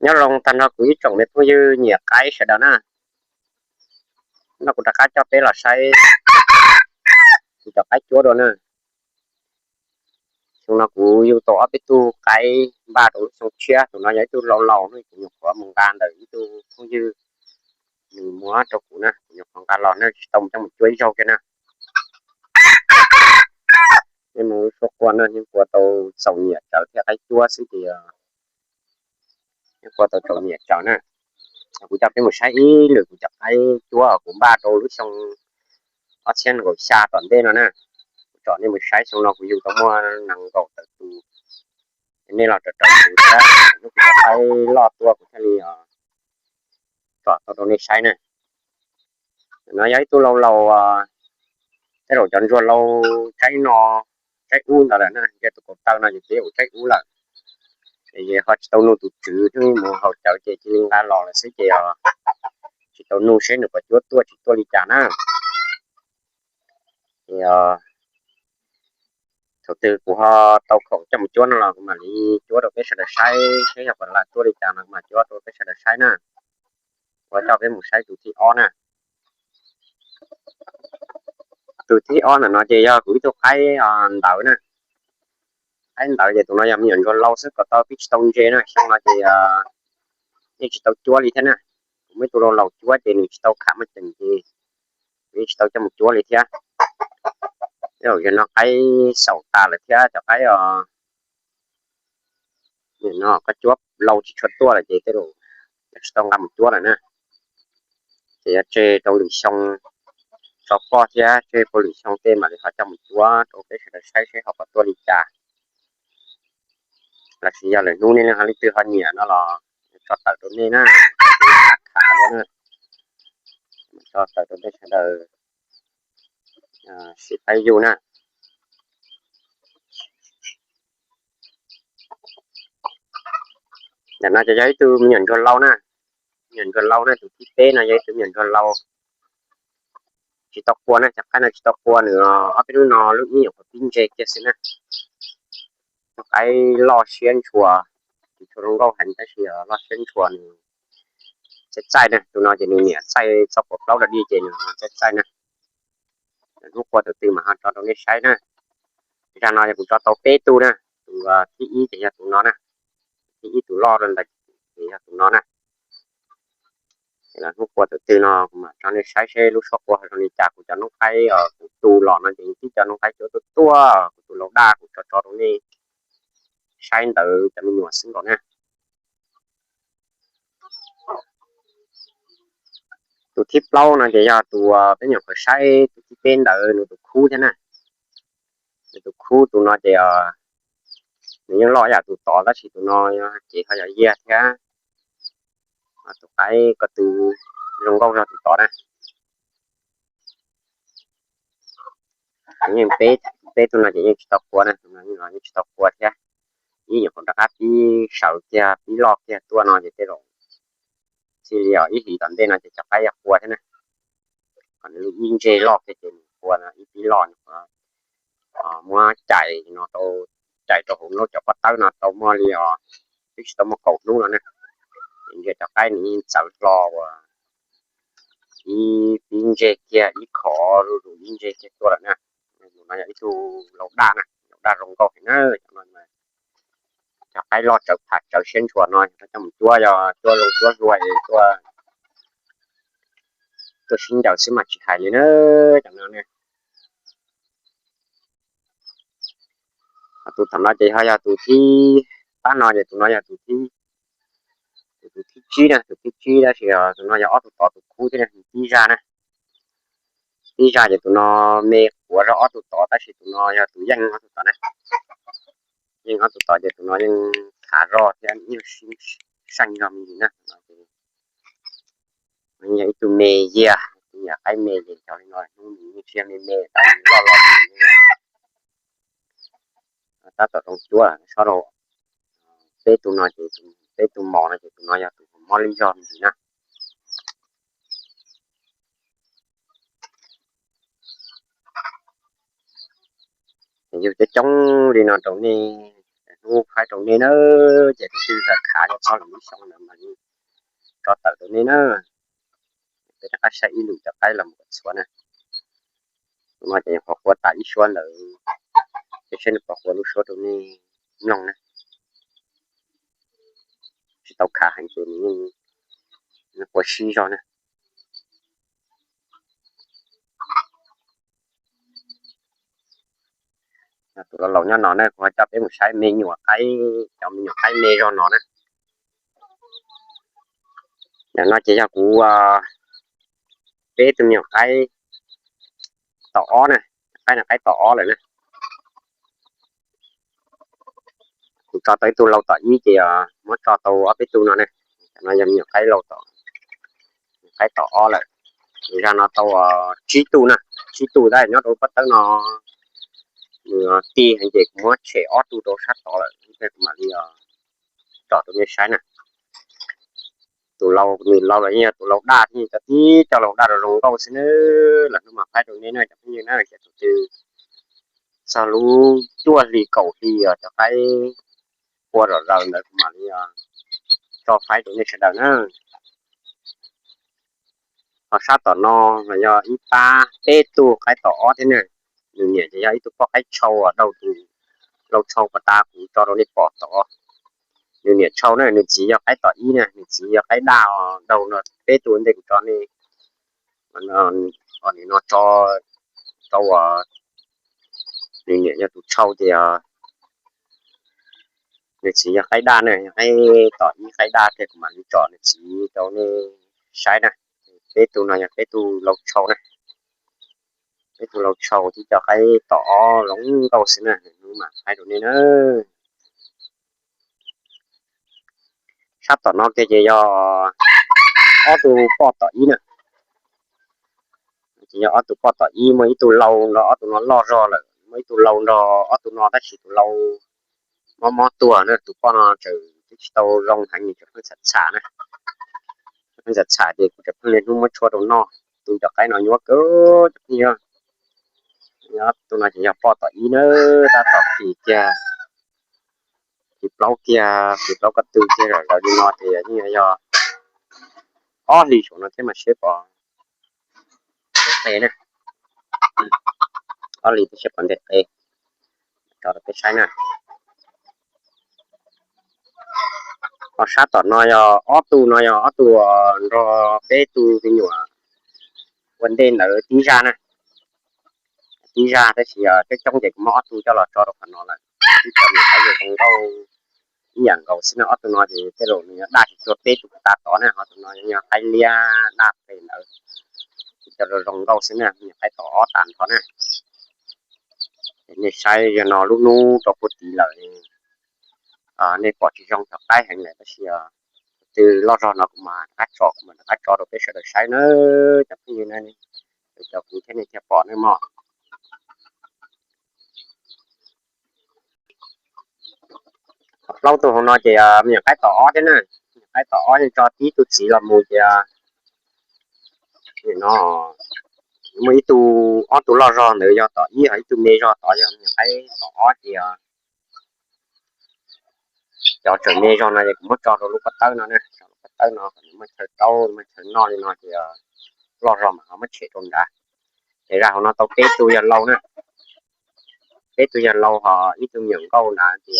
Nyob zoo tag nrho kuv ib tsoom me phooj ywg nyiam qaib sawv daws na, no kuv rov qab coj peb los saib kuv cov qaib cuab dua na. Xyoo no kuv yug tau ob peb tug qaib npaj rau lub xyoo tshiab, tus no yog ib tug laus laus no, kuv nyuam qhuav mus nqa ntawm ib tug phooj ywg nws muab rau kuv na, kuv nyuam qhuav nqa los na, tsis tau mus coj mus cuab ib zaug kiag na. Nej mus lub suab quaj na, yeej quaj tau txaus nyiam tsawv thiab, qaib cuab xwb ces yeej quaj tau txaus nyiam tsawv na. Kuv coj peb mus saib ib lwm kuv cov qaib cuab kuv npaj rau lub xyoo ob txhiab nees nkaum xya tom ntej no na. Kuv tsom nej mus saib, xyoo no kuv yug tau muaj nees nkaum tawm tus, nej los raws raws tus thiab, hnub kuv cov qaib loj tuaj kuv thiaj li tsom tau rau nej saib na. No yog ib tug laus laus, tej zaum cov ntsuag laus tsaib no, tsaib ub ntawd lawm na, yog tus kaum taw no ces twb ua tsaib ub lawm. Ces ho tsis tau nug tus tswv, twb mus haus cawv ces cia li nqa los lawm xwb ces tsis tau nug seb nws puas cuab tuaj tsis tuaj li cas na. Ces thaum twg kuv ho tau khoom coj mus cuab no los kuv mam li cuab rau peb sawv daws saib, seb yog puas lam tuaj li cas no kuv mam cuab rau peb sawv daws saib na. Kuv coj peb mus saib tus thib ob na. Tus thib ob ntawm no ces yog kuv ib tug qaib ntawv na. Qaib ntawv ces tus no yog me nyuam ntsuag laus xwb, kom tau pib tsis tau ntse na, xyoo no ces yeej tsis tau cuab li thiab na. Kuv muaj ib tug laus laus cuab ces nws tsis tau kham muaj ceem ces kuv yeej tsis tau coj mus cuab li thiab. Tej zaum yog no qaib xaus tas lawm thiab cov qaib os. Nim no koj cuab laus tsis tshua tuaj lawm ces tej zaum tsis tau nqa mus cuab lawm na. Ces yuav tseg rau lwm xyoo tso poj thiab, tseg rau lwm xyoo tej mam li ho coj mus cuab rau peb sawv daws saib seb ho puas tuaj li cas. Los sis yog lwm hnub nej leej twg ho nyiam no los tso tawm rau nej na, qab khav na, tso tawm rau nej sawv daws sib faib yug na. Ntawm no ces yog ib tug me nyuam ntsuag laus na, me nyuam ntsuag laus na, tus thib peb no yog ib tug me nyuam ntsuag laus tsis tau qua na, cov qaib no tsis tau qua, nws ob peb hnub no lub ib nyuam qhuav pib ntse kiag xwb na. Qaib loj siab ntshua, tsis tshua zoo nkauj heev tab sis loj siab ntshua, nws txaij txaij na. Tus no ces nws niam txaij txog puas plaub rau dij ces nws txaij txaij na. Hnub qua tus twg mam ho tso rau nej saib na. Zag no kuv tso tau peb tug na, tus thib ib ces yog tus no na, thib ib tus loj rau ntawd ces yog tus no na. Hnub qua tus twg no kuv mam tso nej saib seb lub suab qua zoo li cas. Kuv cov noob qaib kuv tu los no ces tib cov noob qaib cuab tuaj tuaj, kuv tus laus daj kuv tso tso rau nej saib ntawd cov me nyuam xwb nkaus na. Tus thib plaub no ces yog tus peb nyuam qhuav saib, tus thib peb ntawd nws tus khub thiab na. Nws tus khub tus no ces nws yeej loj yam tus tod tab sis tus no ces ho yog yiag thiab. Tus qaib ko tw zoo nkauj zog tus tod na. Yeej peb, peb tug no ces yeej tsis tau qua na, tus no yeej tsis tau qua thiab. Ib nyuam qhuav rov qab pib sawv kiag pib loj kiag tuaj no ces tej zaum txij li ib hlis tom ntej no ces cov qaib yog qua thiab na. Qhov nws ib ntse loj kiag ces nws qua no ib pib loj nws muab cais no tau, cais rau hauv lub cov pob tawb no tau muaj li os, twb tsis tau muaj kaum hnub no na. Ces ntsia cov qaib nws yeej txawv hlo uas ib pib ntse kiag ib khov zuj zus ib ntse kiag tuaj lawm na. Tus no yog ib tug laus daj na, laus daj zoo nkauj heev na. Cov qaib loj tsawv pham tsawv siab ntshua no yog coj mus cuab, yog cuab zoo cuab zuag es tuaj, tuaj sib ncaws xwb mas tsis hais li na. Cov no ne, tus thaum no ces ho yog tus thib, pab no ces tus no yog tus thib, tus thib tsib na, tus thib tsib tab sis tus no yog ob tug tod tus khub thiab na, tib zaj na. Tib zaj ces tus no me quav zog ob tug tod tab sis tus no yog tus yeej ob tug tod na. Yeej ob tug tod ces tus no yeej khav zog thiab yeej seej zog me ntsis na. Yog ib tug me yiag, tus niam qaib me ces cov li no hnub nws yeej tsis yog me me tab sis loj loj tab tom zoo cuab sob rau. Peb tug no ces, peb tug mos no ces tus no yog tus mob li zog me ntsis na. Yug coob coob li no rau nej Hnub faib rau nej na, ces tus twg khav nyob txog lwm lub xyoo ntawd mas tso tawm rau nej na. Peb rov qab saib ib lwm cov qaib los mus kom txhua na. Tus no ces qhuav qua tas ib suab ntawd, ces saib nws puas qua lub suab rau nej mloog na. Tsis tau khav heev ces nws yeej qua sib zog na. Tus laus laus nyob no na, kuv ho coj peb mus saib me nyuam qaib, cov me nyuam qaib me zog no na. Ntawm no ces yog kuv peb tus me nyuam qaib tom ob na, qaib no qaib tom ob lawm na. Kuv tso tau ib tug laus tom ib ces muab tso tau ob peb tug no na. Cov no yog me nyuam qaib laus tom, qaib tom ob lawm. Zag no tau tsib tug na, tsib tug tab nyob rau pob tawb no nws tij heev ces kuv muab tshem ob tug rau sab tod lawm, kuv mam li tso rau nej saib na. Tus laus, nws laus los yeej yog tus laus daj thiab, cov tib co laus daj rau zoo nkauj xwb na. Los hnub mas faib rau nej na cov phooj ywg na, ces tus twg txog lub cuaj hli kaum hli os cov qaib qua zom zaws ntawd kuv mam li tso faib rau nej sawv daws na. Ho sab tom no los yog ib pab peb tug qaib tom ob thiab na. Nws niam ces yog ib tug poj qaib tshau uas dauj tus laus tshau pas tas kuv tso rau nej pom tod. Nws niam tshau na, nws txiv yog qaib tom ib na, nws txiv yog qaib daj os, dauj no peb tug ntej kuv tso nej, nim no tso rau uas nws niam yog tus tshau ces nws txiv yog qaib daj na, yog qaib tom ib qaib daj thiab kuv mam li tso nws txiv rau nej saib na. Peb tug no yog peb tug laus tshau na, peb tug laus tshau tib co qaib tom ob zoo nkauj xwb na, hnub mas faib rau nej na. Sab tom no kiag ces yog ob tug poj tom ib na. Ces yog ob tug poj tom ib, muaj ib tug laus nrog ob tug no loj zog lawm, muaj ib tug laus nrog ob tug no tab sis tus laus mob mob tuag na, tus poj no tseem twb tsis tau zoo heev, nws tseem pheej txham txham na, tseem pheej txham txham ces kuv tseem pheej niaj hnub muab tshuaj rau noj. Tus cov qaib no nyuaj kawg cov phooj ywg. Tus no ces yog poj tom ib na, tab tom phim kiag, phim plaub kiag, phim plaub ko tw kiag, lawv li no ces yeej yog ob hlis saum no thiab mas seb pom nqe na, ob hlis thiab seb pom nqe, tso rau peb saib na. Ho sab tom no yog ob tug no yog ob tug nrog peb tug me nyuam ua ntej ntawd tib zaj na, tib zaj tab sis coob coob ces kuv muab ob tug coj los tso rau qhov no lawm. Tib co me nyuam qaib zoo nkauj ib yam nkaus xwb na, ob tug no ces tej zaum nws yuav daj tsis cuag peb tug tas tod na, ho tus no yog qaib liab daj pes ntawd, tib co zoo nkauj xwb na, me nyuam qaib tom ob tag nrho na. Nej saib yog no lub hnub rau puag tid lawm, nej pom tsis zoo cov qaib heev lawm tab sis tus twg loj zog no kuv mam rov qab tso, kuv mam rov qab tso rau peb sawv daws saib na cov phooj ywg na, cov kuv thiab nej thiaj pom na mog. Plaub tug hauv no ces me nyuam qaib tom ob thiab na, me nyuam qaib tom ob yeej tso tib tug txiv los mus ces no muaj ib tug, ob tug loj zog ntawd yog tom ib, ho ib tug me zog tod yog me nyuam qaib tom ob ces cov tseem me zog no ces kuv muab tso rau lub pob tawb no na, lub pob tawb no kom nws muaj chaw taub muaj chaw noj li no ces loj zog mas ho muab tshem rau nrad. Ces zaj hauv no tau peb tug yawg laus na, peb tug yawg laus ho ib tug me nyuam nkauj nrad ces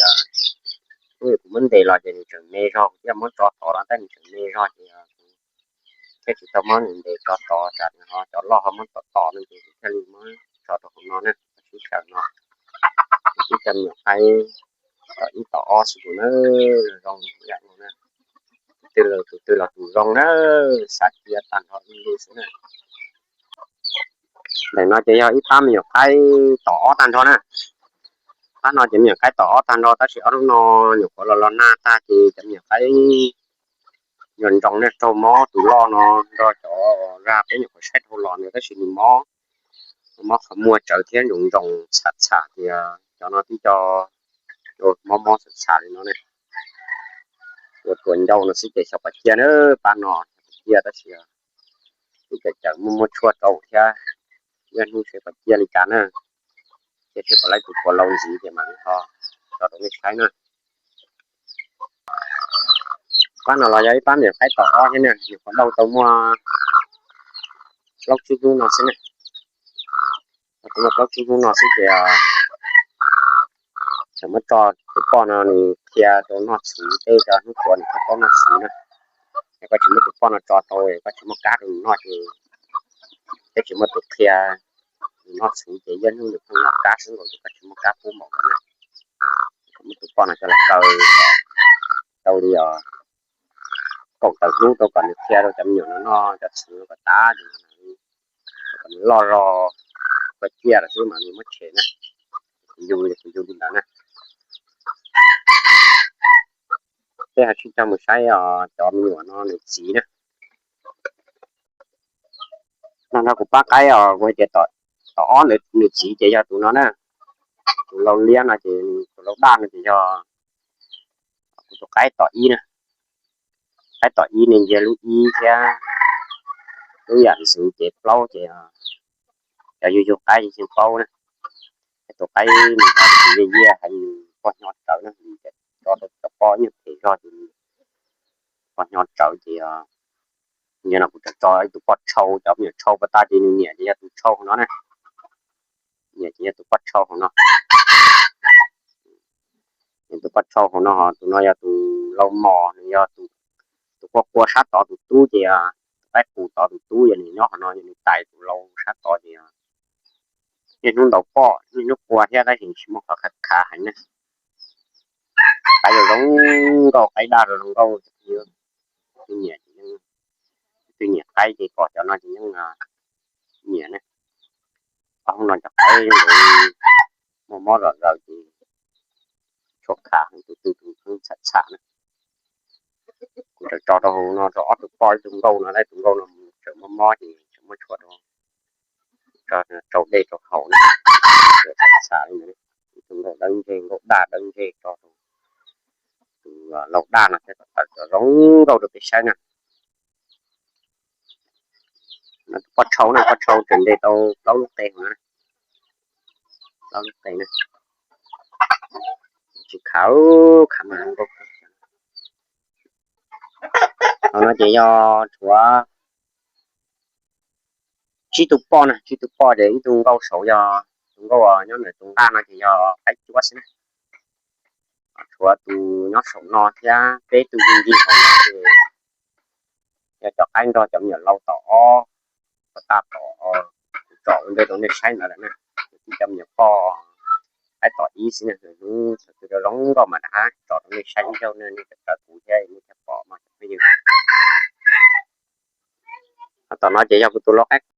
hnub kuv muab ntes los ces nws tseem me zog, kuv thiaj muab tso tod los tab nws tseem me zog ces thiaj tsis tau muab nws ntes tso tod, tsam nws ho cov loj ho muab tom tom no ces kuv thiaj li muab tso rau hauv no na, sib xyaw no. Ib co me nyuam qaib tom ib tom ob xwb tus na, zoo ib yam no na. Tus twg los tus zoo na, xav cia tag nrho ib lub xwb na. Ntawm no ces yog ib pab me nyuam qaib tom ob tag nrho na. Pab no ces me nyuam qaib tom ob tag nrho tab sis ob hnub no nyuam qhuav los los nag tag ces cov me nyuam qaib nyob ntsoov nej raug mob, tus loj no nrog cov zaj peb nyuam qhuav saib dhau los ntawd tab sis nws mob, mob qhov muag tsawv thiab ntsoov ntsoov txham txham tias cov no twb co mob mob txham txham li no ne. Ua ruas ncauj no xwb ces xyov pom ciaj na, pab no ciaj tab sis twb cawm cawm muaj muaj tshuaj rau thiab, ib hnub seb pom ciaj li cas na. Ces seb pom laib tus puas laus ntxiv ces mam li ho tso rau nej saib na. Pab no los yog ib pab me nyuam qaib tom ob thiab na, nyuam qhuav dauj tau muaj plaub tsib hnub no xwb na. Tau muaj plaub tsib hnub no xwb ces tseem muab tso tus poj no nws qhia rau noj txhuv, tej cov hnub tuav nws tau paub noj txhuv na. Yog koj tsis muab tus poj no tso rau, koj tsis muab kab rau nws noj ces, peb tsis muaj tus qhia nws noj txhuv ces ib hnub nws pheej noj kab xwb nkaus ces koj tsis muab kab pub npaum no na. Muab tus poj no coj los kaw tau li os kaum tawm hnub rau kom nws qhia rau cov me nyuam no noj cov txhuv no kom tas, kom nws loj zog, kua ciaj lawm xwb mas nws muab tshem na. Kuv yug, kuv yug li ntawd na. Peb ho sib coj mus saib os cov me nyuam no nws txiv na. No nrog kuv pab qaib os, kuv hais tias tom ob ntawd nws txiv ces yog tus no na. Tus lau liab no ces, tus lau daj no ces yog kuv tus qaib tom ib na. Qaib tom ib ne, nce lub ib thiab lub yam ntxwv ces plaub ces cov yug yug qaib yeej paub na. Tus qaib nws ho tsis yeej yiaj heev, nws poj hnyo tsawv na, nws tso rau cov poj nyuag phem zog ces poj hnyo tsawv ces yog no kuv tso ib tug poj tshau, cov me nyuam tshau pas tas ces nws niam ces yog tus tshau hauv no na. Niam ces yog tus poj tshau hauv no. Tus poj tshau hauv no, tus no yog tus lau mos, nws yog tus qua qua sab tod tus tub ces, tus qaib qus tod tus tub yog nws nyob hauv no, yog nws tais tus lau sab tod ces niaj hnub ntaus poj, niaj hnub qua thiab tab sis tsis muaj qhov khav khav heev na. Qaib zoo zoo nkauj, qaib daj zoo zoo nkauj. Tus nyiam, tus nyiam qaib ces pom cov no ces yeej nyiam na. Ob hnub no cov qaib zoo nkauj, muaj mob zom zaws ces tshuav khav heev, tus twg tus pheej txham txham na. Kuv tseem tso rau hauv no rau ob tug poj, ib tug nkauj no, ib tug nkauj no tseem muaj mob ces tseem muab tshuav rau, rau dej rau haus na. Txham txham li ntawd, ib tug nkauj dawb ntseg, nkauj daj dawb ntseg, tso rau tus lau daj no thiab kom tawm cov zoo nkauj rau peb saib na. Tus poj tshau na, poj tshau tseem ntes tau plaub lub qe hauv na. Plaub lub qe na. Tsis khav, khav mas zoo nkauj. Hauv no ces yog tshuav tsib tug poj na, tsib tug poj ces ib tug nkauj saud yog tus nkauj nyob ntawm tus nqaj no ces yog qaib cuab xwb na. Tshuav tus nyob saum no thiab peb tug ncig ncig hauv no ces yog cov qaib nrog cov me nyuam lau tom ob, pas tas tom, tsom ua ntej rau nej saib ntawd lawm na. Tib cov me nyuam poj qaib tom ib xwb na, hnub txhua tus zoo nkauj mas rov qab tsom rau nej saib ib zaug na, nej tawm kuv thiab nej thiaj pom mas cov phooj ywg. Tom no ces yog kuv tus lau qaib